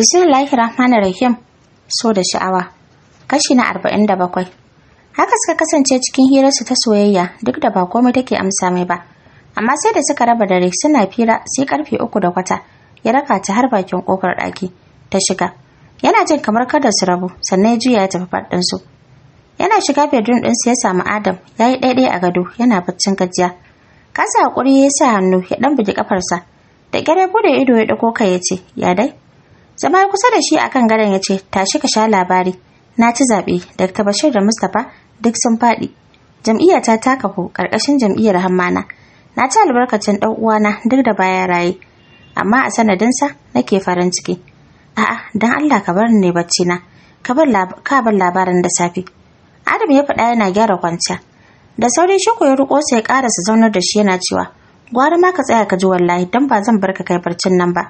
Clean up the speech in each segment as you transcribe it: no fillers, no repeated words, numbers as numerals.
Bismillahir Rahmanir Rahim. So da sha'awa. Kashi na 47. Haka suka kasance cikin hirarsu ta soyayya, duk da ba komai take amsa mai ba. Amma sai da suka raba dare suna fira, sai karfe 3:15 ya raka ta har bakin kofar ɗaki ta shiga. Yana jin kamar kada su rabu, sannan ya juya ya tafi faɗinsu. Yana shiga bedroom ɗinsu ya samu Adam ya yi ɗaiɗai a gado yana baccin gajiya. Kasa haƙuri ya sa hannu ya ɗan bugi ƙafarsa. Da ƙyar ya buɗe ido, ya ɗago kai ya ce, "Ya dai?" Zama ya kusa da shi akan gadon ya ce, "Tashi ka sha labari. Na ci zaɓe, Dr. Bashir da Mustapha duk sun faɗi. Jam'iyya ta ta kafu ƙarƙashin jam'iyyar Hammana. Na ci albarkacin ɗan uwana duk da baya raye. Amma a sanadinsa nake farin ciki." "A'a, dan Allah ka bar ni bacci na. Ka bar labarin da safe." Adam ya faɗa yana gyara kwanciya. Da sauri shi ya riko sai ya ƙarasa zaunar da shi yana cewa, "Gwara ma ka tsaya ka ji wallahi, dan ba zan bar ka kai barcin nan ba."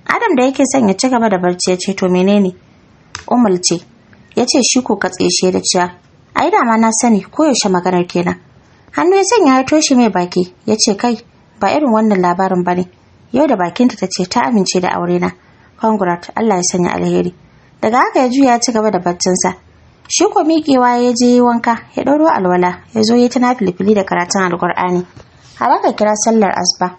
Adam da yake son ya ci gaba da barci ya ce, "To menene?" "Umul ce." Ya ce shi ko katse shi da cewa, "Ai dama na sani, koyaushe maganar kenan." Hannu ya sanya ya toshe mai baki ya ce, "Kai, ba irin wannan labarin bane. Yau da bakinta ta ce ta amince da aure na. Congrats, Allah ya sanya alheri." Daga haka ya juya ya ci gaba da barcinsa. Shi ko miƙewa ya je wanka, ya ɗauro alwala, ya zo ya tana filifili da karatun Alƙur'ani. Har aka kira sallar asuba.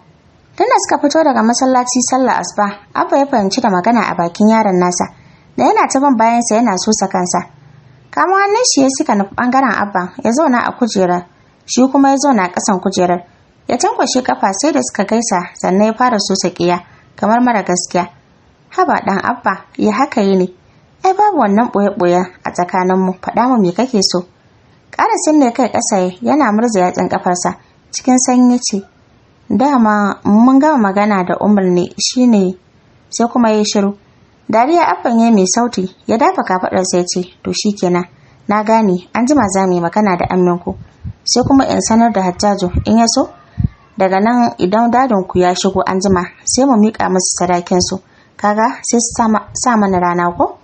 Tunda suka fito daga masallaci sallar asuba, Abba ya fahimci da magana a bakin yaron nasa, da yana ta bin bayansa yana sosa kansa. Kamo hannun shi ya suka nufi bangaren Abba, ya zauna a kujerar, shi kuma ya zauna a ƙasan kujerar. Ya tankwashe kafa sai da suka gaisa, sannan ya fara sosa ƙiya kamar mara gaskiya. "Haba ɗan Abba, ya haka yi ne? Ai babu wannan ɓoye-ɓoye a tsakaninmu, faɗa mu me kake so." Ƙarasin ne kai ƙasa yana murza yatsun ƙafarsa cikin sanyi ce, "Dama mun gama magana da Umar ne shine," sai kuma ya shiru. Dariya Abban ya mai sauti, ya dafa kafaɗarsa ya ce, "To shikenan, na gane, an jima za mu yi magana da aminku, sai kuma in sanar da Hajjaju. In ya so daga nan idan dadinku ya shigo an jima, sai mu miƙa musu sadakinsu. Kaga sai su sa mana rana ko?"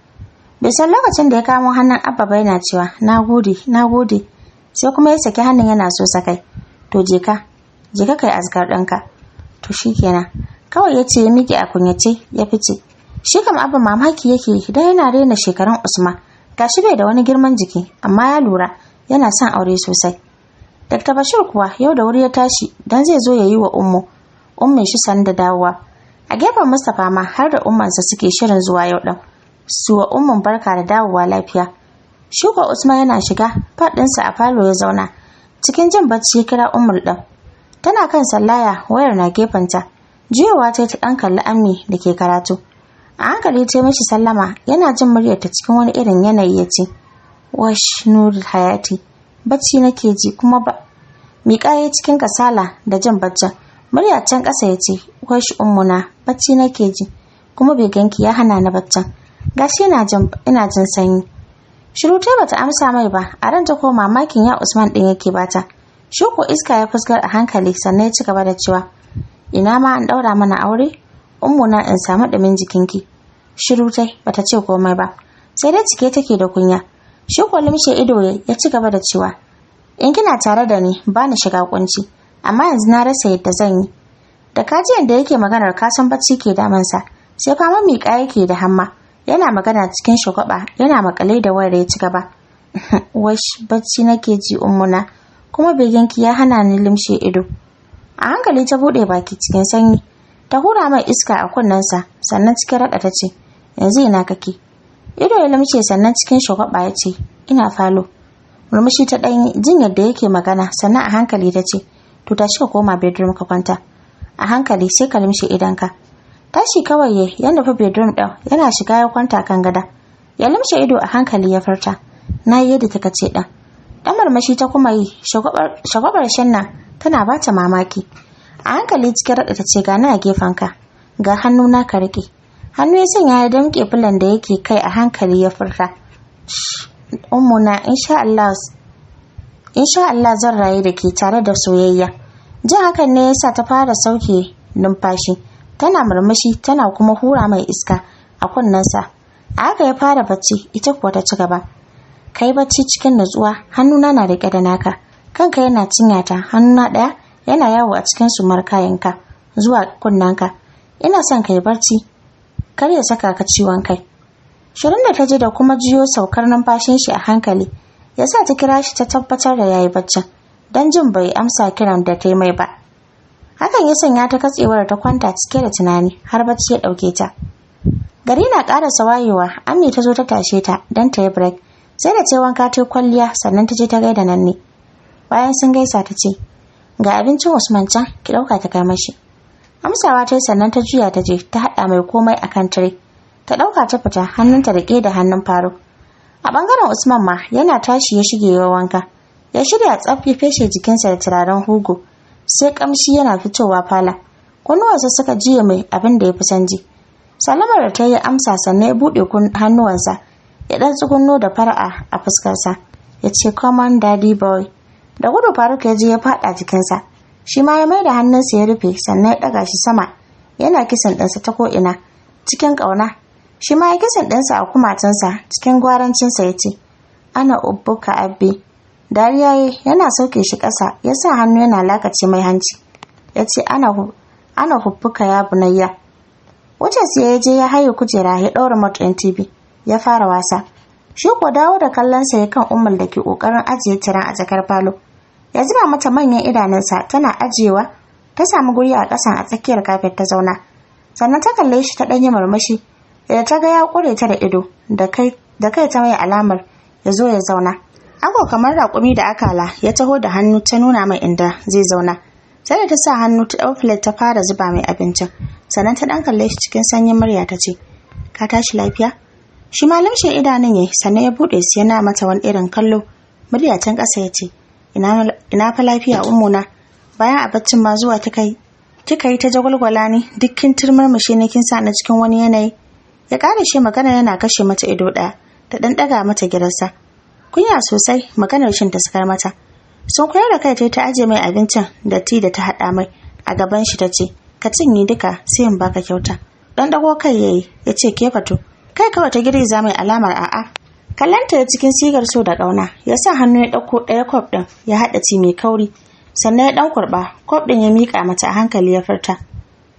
Bai san lokacin da ya kamo hannun Abba ba, yana cewa, "Na gode, na gode," sai kuma ya saki hannun yana so sakai. "To je ka, je ka kai azkar ɗinka." "To shikenan." Kawai ya ce ya miƙe a kunyace ya fice. Shi kam Abba mamaki yake, idan yana raina shekarun Usman, gashi bai da wani girman jiki, amma ya lura yana son aure sosai. Dr. Bashir kuwa yau da wuri ya tashi dan zai zo ya yi wa ummin shi sanda dawowa. A gefen Mustapha ma har da ummansa suke shirin zuwa yau din su wa ummin barka da dawowa lafiya. Shi kuwa Usman yana shiga faɗinsa a falo ya zauna cikin jin bacci ya kira Ummul ɗin. Tana kan sallaya, wayar na gefenta. Juyowa ta ta ɗan kalli Ammi da ke karatu. A hankali ta mishi sallama, yana jin muryarta cikin wani irin yanayi ya ce, "Wash Nurul Hayati, bacci nake ji kuma ba." Miƙa ya cikin kasala da jin baccin. Murya can ƙasa ya ce, "Wash ummuna, bacci nake ji kuma beganki ya hana ni baccin. Gashi ina jin sanyi." Shiru ta, bata amsa mai ba, a ranta ko mamakin ya Usman din yake bata. Shi ko iska ya fuskar a hankali, sannan ya ci gaba da cewa, "Ina ma an daura mana aure, ummuna, in samu ɗumin jikinki." Shiru tai, bata ce komai ba, sai dai cike take da kunya. Shi ko limshe ido ya ci gaba da cewa, "In kina tare da ni ba ni shiga kunci, amma yanzu na rasa yadda zan yi." Da kajiyan da yake maganar, kasan bacci ke damansa, sai fama miƙa yake da hamma. Yana magana cikin shagwaba yana makale da wayar ya ci gaba, "Wash, bacci nake ji ummuna, kuma begenki ya hana ni limshe ido." A hankali ta bude baki cikin sanyi, ta hura mai iska a kunnensa, sannan cikin raɗa ta ce, "Yanzu ina kake?" Ido ya limshe, sannan cikin shagwaba ya ce, "Ina falo." Murmushi ta ɗan jin yadda yake magana, sannan a hankali ta ce, "To tashi ka koma bedroom ka kwanta. A hankali sai ka limshe idonka." Tashi kawai ya nufi bedroom ɗin, yana shiga ya kwanta kan gada. Ya limshe ido a hankali ya furta, "Na yi yadda kika ce ɗin." Ɗan murmushi ta kuma yi, shagwabar shanna tana ba ta mamaki. A hankali cikin raɗa ta ce, "Ga na a gefenka, ga hannuna ka riƙe." Hannu ya sanya ya damƙe filan da yake kai, a hankali ya furta, "Ummuna, insha Allah, insha Allah zan rayu da ke tare da soyayya." Jin hakan ne yasa ta fara sauke numfashi tana murmushi, tana kuma hura mai iska a kunnensa. A haka ya fara bacci, ita kuwa ta ci gaba, "Kai bacci cikin nutsuwa, hannuna na riƙe da naka, kanka yana cinyata, hannuna ɗaya yana yawo a cikin sumar kayanka zuwa kunnenka. Ina son kai barci." Kar ya saka ka ciwon kai. Shirin da ta ji da kuma jiyo saukar numfashin shi a hankali ya sa ta kira shi ta tabbatar da yayi baccin, don jin bai amsa kiran da ta yi mai ba. Hakan ya sanya ta katsewar ta kwanta cike da tunani har bacci ya ɗauke ta. Gari na ƙarasa wayewa, Ami ta zo ta tashe ta don ta yi break. Sai da ta wanka ta kwalliya sannan ta je ta gaida nan ne. Bayan sun gaisa ta ce, "Ga abincin Usman can, ki ɗauka ta kai mashi." Amsawa ta yi sannan ta juya ta je ta haɗa mai komai a kan tire. Ta ɗauka ta fita hannunta riƙe da hannun Faruk. A ɓangaren Usman ma yana tashi ya shige ya wanka. Ya shirya tsaf ya feshe jikinsa da turaren Hugo. Sai kamshi yana fitowa fala. Kunnuwansa suka jiye mai abin da ya fi son ji. Salamar da ta yi amsa sannan ya buɗe hannuwansa. Ya ɗan tsugunno da fara'a a fuskarsa. Ya ce, "Come on, daddy boy." Da gudu Faruk ya je ya faɗa jikinsa. Shi ma ya mai da hannunsa ya rufe sannan ya ɗaga shi sama. Yana kissing ɗinsa ta ko'ina cikin ƙauna. Shi ma ya kissing ɗinsa a kumatunsa cikin gwarancinsa ya ce, "Ana ubbuka abbi." Dariya ya yana sauke shi ƙasa, ya sa hannu yana lakace mai hanci. Ya ce, "Ana hubbuka ya bunayya." Wuce sai ya je ya haye kujera ya ɗaura remote ɗin TV ya fara wasa. Shi ko dawo da kallonsa ya kan Ummul da ke ƙoƙarin ajiye tiran a tsakar falo. Ya zuba mata manyan idanunsa tana ajiyewa, ta samu guri a ƙasan a tsakiyar kafet ta zauna. Sannan ta kalle shi ta ɗanyi murmushi. Da ta ga ya ƙure ta da ido, da kai ta mai alamar ya zo ya zauna. Ago kamar raƙumi da akala ya taho da hannu ta nuna mai inda zai zauna. Sai da ta sa hannu ta ɗau plate ta fara zuba mai abincin. Sannan ta ɗan kalle shi cikin sanyin murya ta ce, "Ka tashi lafiya?" Shi ma lamshe idanun yayi sannan ya buɗe su yana mata wani irin kallo. Murya can ƙasa ya ce, "Ina fa lafiya, ummuna? Bayan a baccin ma zuwa kika yi. Kika yi ta jagwalgwala ni, duk kin turmurmushe ni, kin sa ni cikin wani yanayi." Ya ƙara shi magana yana kashe mata ido ɗaya da ɗan ɗaga mata girarsa. Kunya sosai maganar shin ta sakar mata. Sun koyar da kai ta aje mai abincin da tea da ta haɗa mai a gaban shi ta ce, "Ka cinye duka sai in baka kyauta." Dan dago kai yayi ya ce, "Ke fato?" Kai kawai ta girgiza mai alamar a'a. Kallanta ya cikin sigar so da ƙauna, ya sa hannu ya ɗauko ɗaya cup ɗin ya haɗa tea mai kauri. Sannan ya ɗan kurɓa cup ɗin ya miƙa mata a hankali ya furta,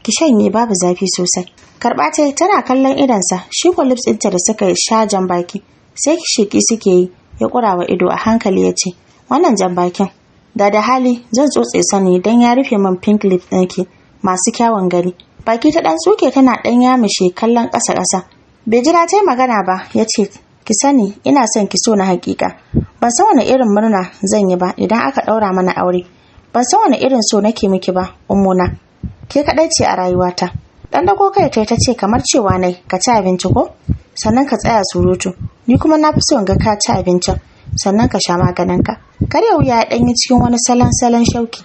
"Ki shanye, babu zafi sosai." Karɓa ta tana kallon idonsa, shi ko lips ɗinta da suka sha jan baki sai sheƙi suke yi ya ƙurawa ido a hankali ya ce, "Wannan jan bakin da da hali zan tsotse sani don ya rufe min pink lip ɗinki masu kyawun gani." Baki ta ɗan tsuke tana ɗan yamishe kallon ƙasa ƙasa. Bai jira ta magana ba ya ce, "Ki sani ina son ki so na hakika. Ban san wani irin murna zan yi ba idan aka ɗaura mana aure. Ban san wani irin so nake miki ba, ummuna. Ke kaɗai ce a rayuwata." Dan dago kai ta ce, "Kamar cewa nai ka ci abinci ko? Sannan ka tsaya surutu. Ni kuma na fi so in ga ka ci abincin sannan ka sha maganinka." Karya wuya ya ɗanyi cikin wani salon salon shauki.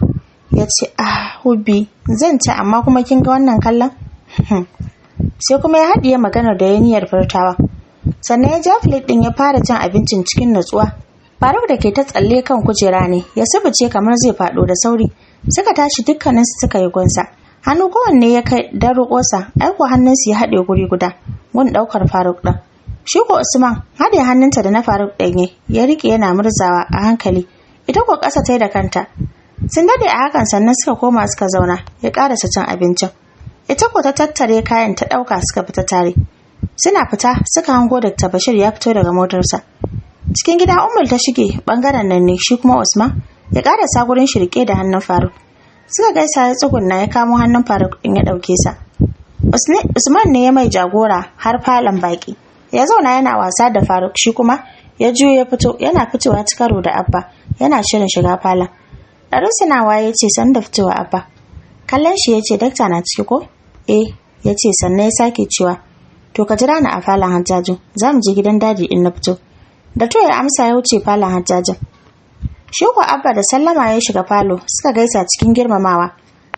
Ya ce, "Ah, hubbi, zan ci, amma kuma kin ga wannan kallon." Sai kuma ya haɗiye maganar da ya niyyar furtawa. Sannan ya ja plate ɗin ya fara cin abincin cikin natsuwa. Faruk da ke ta tsalle kan kujera ne ya subuce kamar zai faɗo da sauri. Suka tashi dukkaninsu suka yi gunsa. Hannu kowanne ya kai don riƙosa, aiko hannunsu ya haɗe guri guda gun ɗaukar Faruk ɗin. Shi ko Usman haɗe hannunta da na Faruk ɗin ya riƙe yana murzawa a hankali. Ita ko ƙasa ta yi da kanta. Sun daɗe a hakan sannan suka koma suka zauna, ya ƙarasa cin abincin. Ita ko ta tattare kayan ta ɗauka suka fita tare. Suna fita suka hango Dr. Bashir ya fito daga motarsa. Cikin gida Ummul ta shige bangaren nan ne, shi kuma Usman ya ƙarasa gurin shi rike da hannun Faruk. Suka gaisa, ya tsugunna ya kamo hannun Faruk din ya ɗauke sa. Usman ne ya mai jagora har falon baki. Ya zauna yana wasa da Faruk, shi kuma ya juyo ya fito, yana fitowa ci karo da Abba yana shirin shiga falon. Ɗan ya ce, "San da fitowa, Abba." Kallon shi ya ce, "Dakta na ciki ko?" "Eh," ya ce, sannan ya sake cewa, "To, ka jira ni a falon Hajjaju, za mu je gidan Daddy in na fito." Da to ya amsa ya wuce falon Hajjajin. Shi ko Abba da sallama ya shiga falo, suka gaisa cikin girmamawa.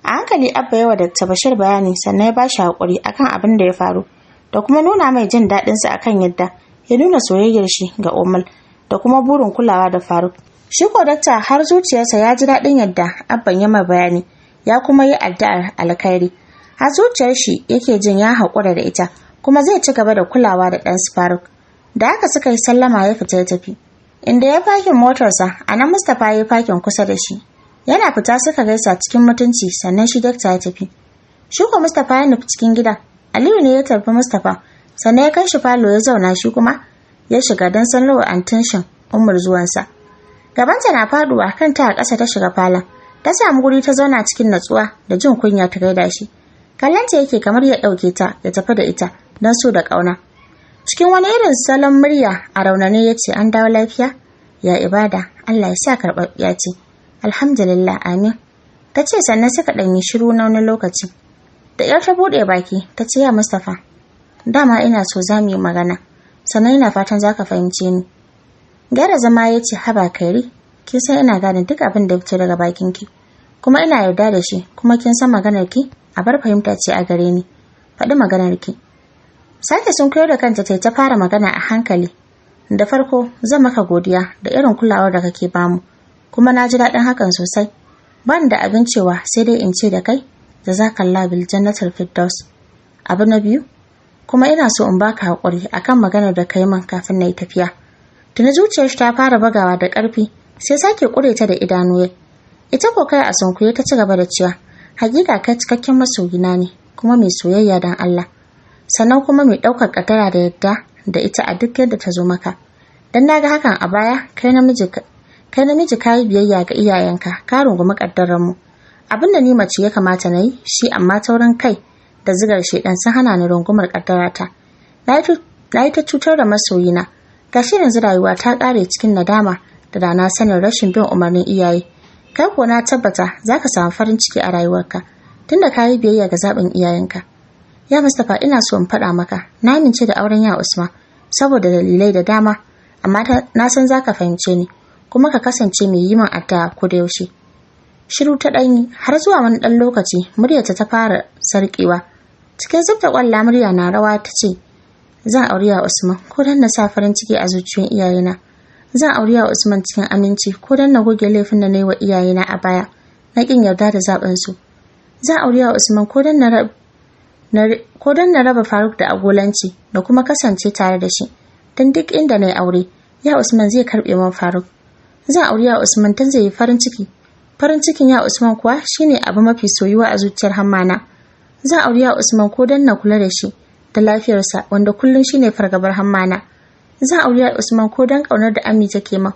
A hankali Abba ya wa Dr. Bashir bayani sannan ya ba shi haƙuri akan abin da ya faru da kuma nuna mai jin daɗinsa akan yadda ya nuna soyayyar shi ga Ummul da kuma burin kulawa da Faruk. Shi ko dakta har zuciyarsa ya ji daɗin yadda Abban ya mai bayani, ya kuma yi addu'ar alkhairi. Har zuciyar shi yake jin ya haƙura da ita kuma zai ci gaba da kulawa da ɗansu Faruk. Da haka suka yi sallama ya fita ya tafi. Inda ya fakin motarsa, a nan Mustapha ya fakin kusa da shi. Yana fita suka gaisa cikin mutunci sannan shi dakta ya tafi. Shi ko Mustapha ya nufi cikin gidan. Aliyu ne ya tarbi Mustapha, sannan ya kai shi falo ya zauna, shi kuma ya shiga don sanarwa antin Umar zuwansa. Gabanta na faduwa, kanta a ƙasa ta shiga falon. Ta samu guri ta zauna cikin natsuwa da jin kunya ta gaida shi. Kallonta yake kamar ya ɗauke ta ya tafi da ita don so da ƙauna. Cikin wani irin salon murya a raunane ya ce, "An dawo lafiya? Ya ibada? Allah ya sa karɓaɓɓiya ce." "Alhamdulillah, amin," ta ce, sannan suka ɗanyi shiru na wani lokaci. Da ƙyar ta buɗe baki ta ce, "Ya Mustapha, dama ina so za mu yi magana, sannan ina fatan za ka fahimce ni." Gyara zama ya ce, "Haba Kairi, kin san ina gane duk abin da fito daga bakinki, kuma ina yarda da shi, kuma kin san maganar ki a bar fahimta ce a gare ni. Faɗi maganar ki." Sake sun koyar da kanta ta fara magana a hankali. "Da farko zan maka godiya da irin kulawar da kake bamu, kuma na ji daɗin hakan sosai. Ban da abin cewa sai dai in ce da kai jazakallah bil jannatul firdaus. Abu na biyu kuma, ina so in baka haƙuri akan maganar da kai min kafin na yi tafiya." Tuni zuciyar shi ta fara bugawa da ƙarfi, sai sake ƙure ta da idanu. Ita ko kai a sunkuye ta ci gaba da cewa, "Hakika kai cikakken masoyina ne, kuma mai soyayya dan Allah, sannan kuma mai ɗaukar ƙaddara da yadda da ita a duk yadda ta zo maka. Dan naga hakan a baya, kai namiji kayi biyayya ga iyayenka, ka rungumi ƙaddarar mu. Abin da ni mace ya kamata na yi shi, amma taurin kai da zigar shedan sun hana ni rungumar ƙaddarata. Na yi ta cutar da masoyina. Gashi yanzu rayuwa ta ƙare cikin nadama da dana sanin rashin bin umarnin iyaye. Kai ko na tabbata za ka samu farin ciki a rayuwarka tunda ka yi biyayya ga zaɓin iyayenka. Ya Mustapha, ina so in faɗa maka na amince da auren ya Usman saboda dalilai da dama, amma na san za ka fahimce ni, kuma ka kasance mai yi min addu'a ko da yaushe." Shiru ta ɗanyi har zuwa wani ɗan lokaci, muryarta ta fara sarƙewa. Cikin zubta ƙwalla, murya na rawa, ta ce, "Zan auri ya Usman ko dan na sa farin ciki a zuciyoyin iyayena. Zan auri ya Usman cikin aminci ko dan na goge laifin da na yi wa iyayena a baya na ƙin yarda da zaɓin su. Zan auri ya Usman ko dan na raba Faruk da agolanci da kuma kasance tare da shi, don duk inda na yi aure, ya Usman zai karɓe min Faruk. Zan auri ya Usman dan zai yi farin ciki. Farin cikin ya Usman kuwa shine abu mafi soyuwa a zuciyar Hammana. Zan auri ya Usman ko dan na kula da shi da lafiyarsa, wanda kullum shine fargabar Hammana. Zan auri ya Usman ko dan kaunar da Ami take min.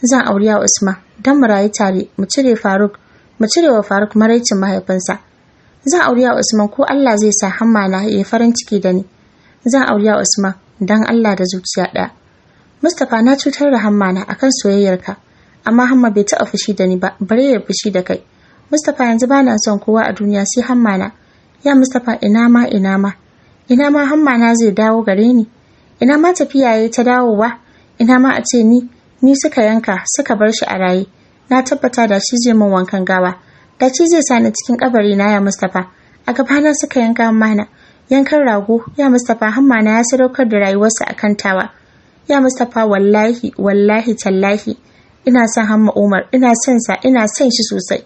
Zan auri ya Usman dan mu rayu tare, mu cire wa Faruk maraicin mahaifinsa. Zan auri ya Usman ko Allah zai sa Hammana ya yi farin ciki da ni. Zan auri ya Usman dan Allah da zuciya ɗaya. Mustapha, na cutar da Hammana akan soyayyarka, amma Hamma bai taɓa fushi da ni ba, bare ya fushi da kai. Mustapha, yanzu bana son kowa a duniya sai Hammana. Ya Mustapha, ina ma, ina ma, ina ma Hammana zai dawo gare ni. Ina ma tafiya yayi ta dawowa. Ina ma a ce ni suka yanka suka bar shi a raye. Na tabbata da shi zai min wankan gawa, da shi zai sa ni cikin kabari na. Ya Mustapha, a gabana suka yanka Hammana yankan rago. Ya Mustapha, Hammana ya sadaukar da rayuwarsa akan tawa. Ya Mustapha, wallahi, wallahi, tallahi, ina son Hamma Umar, ina son sa, ina son shi sosai.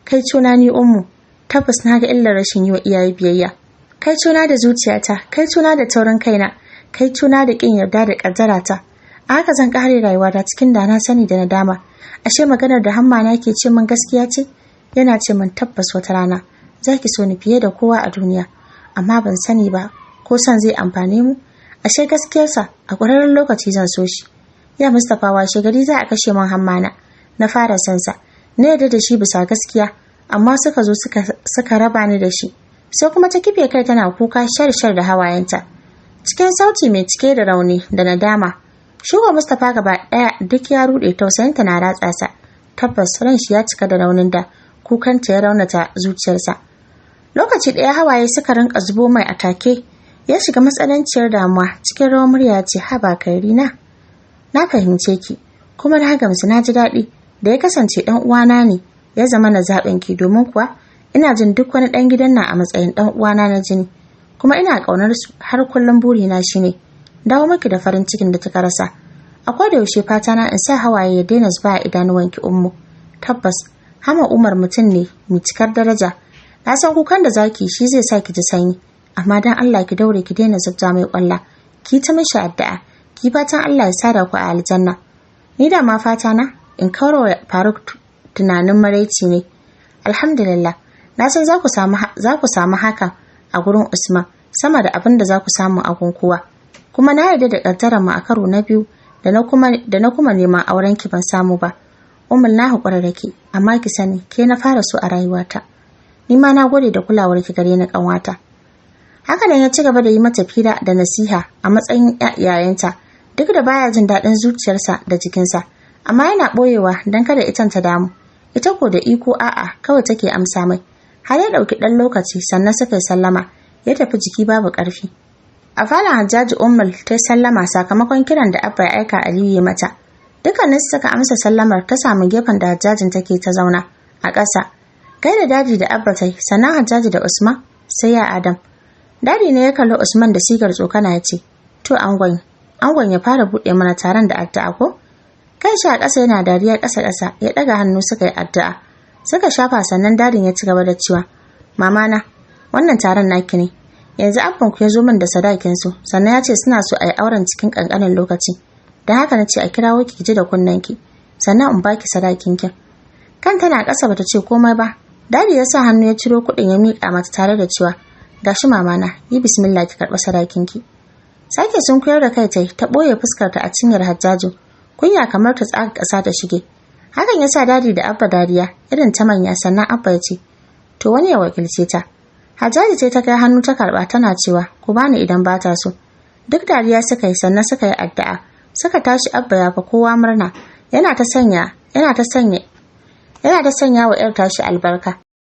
Kai cona ni Ummu, tabbas na ga illar rashin yi wa iyaye biyayya. Kai cona da zuciyata, kai cona da taurin kaina, kai cona da kin yarda da kaddarata. A haka zan kare rayuwata cikin da na sani da nadama. Ashe maganar da Hamma na ke ce min gaskiya ce. Yana ce min tabbas wata rana zaki so ni fiye da kowa a duniya, amma ban sani ba ko son zai amfane mu. Ashe gaskiyarsa, a ƙwararren lokaci zan so shi. Ya Mustapha, washe gari za a kashe min Hammana. Na fara son sa, na yarda da shi bisa gaskiya, amma suka zo suka raba ni da shi." Sai kuma ta kife kai tana kuka shar shar da hawayenta cikin sauti mai cike da rauni da nadama. Shugo Mustapha gaba ɗaya duk ya ruɗe, tausayinta na ratsa sa. Tabbas ran shi ya cika da raunin da kukanta ya raunata zuciyarsa. Lokaci ɗaya hawaye suka rinka zubo mai. A take ya shiga matsananciyar damuwa. Cikin rawar murya ce, "Haba Kairina, na fahimce ki kuma na gamsu. Na ji daɗi da ya kasance ɗan uwana ne ya zama na zaɓin ki, domin kuwa ina jin duk wani ɗan gidan nan a matsayin ɗan uwana na jini, kuma ina ƙaunar su. Har kullum burina shine dawo miki da farin cikin da kika rasa. A koda yaushe fata na in sa hawaye ya daina zuba a idanuwanki, Ummu. Tabbas Hama Umar mutum ne mai cikar daraja. Na san kukan da zaki shi zai sa ki ji sanyi, amma dan Allah ki daure ki daina zubta mai kwalla, ki ta mishi addu'a, ki fatan Allah ya sada ku a aljanna. Ni da ma fata na in kawar Faruk tunanin maraici ne. Alhamdulillah, na san za ku samu hakan a gurin Usman." Sama da abin da za ku samu a kowa. Kuma na yarda da ƙaddarar mu a karo na biyu da na kuma neman auren ki ban samu ba. Ummul, na haƙura da ke, amma ki sani ke na fara so a rayuwata. Ni ma na gode da kulawar ki gare ni, ƙanwata. Haka nan ya ci gaba da yi mata fira da nasiha a matsayin yayanta, duk da baya jin daɗin zuciyarsa da jikinsa, amma yana ɓoyewa don kada itan ta damu. Ita ko da iko a'a kawai take amsa mai. Har ya ɗauki ɗan lokaci sannan suka yi sallama, ya tafi jiki babu ƙarfi. A falon Hajjaji, Ummul ta yi sallama sakamakon kiran da Abba ya aika Aliyu ya mata. Dukkanin su suka amsa sallamar. Ta samu gefen da Hajjajin take ta zauna a ƙasa. Kai da Daddy da Abba tai, sannan Hajjaji da Usman, sai ya Adam. Daddy ne ya kalli Usman da sigar tsokana ya ce, "To, angon, angon ya fara buɗe mana taron da addu'a ko?" Kai shi a ƙasa yana dariya ƙasa ƙasa, ya ɗaga hannu suka yi addu'a. Suka shafa, sannan Daddyn ya ci gaba da cewa, "Mama na, wannan taron naki ne. Yanzu abban ku ya zo min da sadakin su, sannan ya ce suna so a yi auren cikin ƙanƙanin lokaci. Don haka na ce a kirawo ki ji da kunnen ki, sannan in baki sadakin ki." Kan tana ƙasa bata ce komai ba. Daddy ya sa hannu ya ciro kuɗin ya miƙa mata tare da cewa, "Gashi mama na, yi bismillah ki karɓi sadakin ki." Sake sunkuyar da kai tai, ta ɓoye fuskarta a cinyar Hajjaju. Kunya kamar ta tsaga ƙasa ta shige. Hakan ya sa Daddy da Abba dariya irin ta manya, sannan Abba ya ce, "To, wani ya wakilce ta." Hajjaji ce ta kai hannu ta karɓa tana cewa, "Ku bani idan ba ta so." Duk dariya suka yi, sannan suka yi addu'a. Suka tashi. Abba ya fi kowa murna. Yana ta sanya wa 'yar tashi albarka.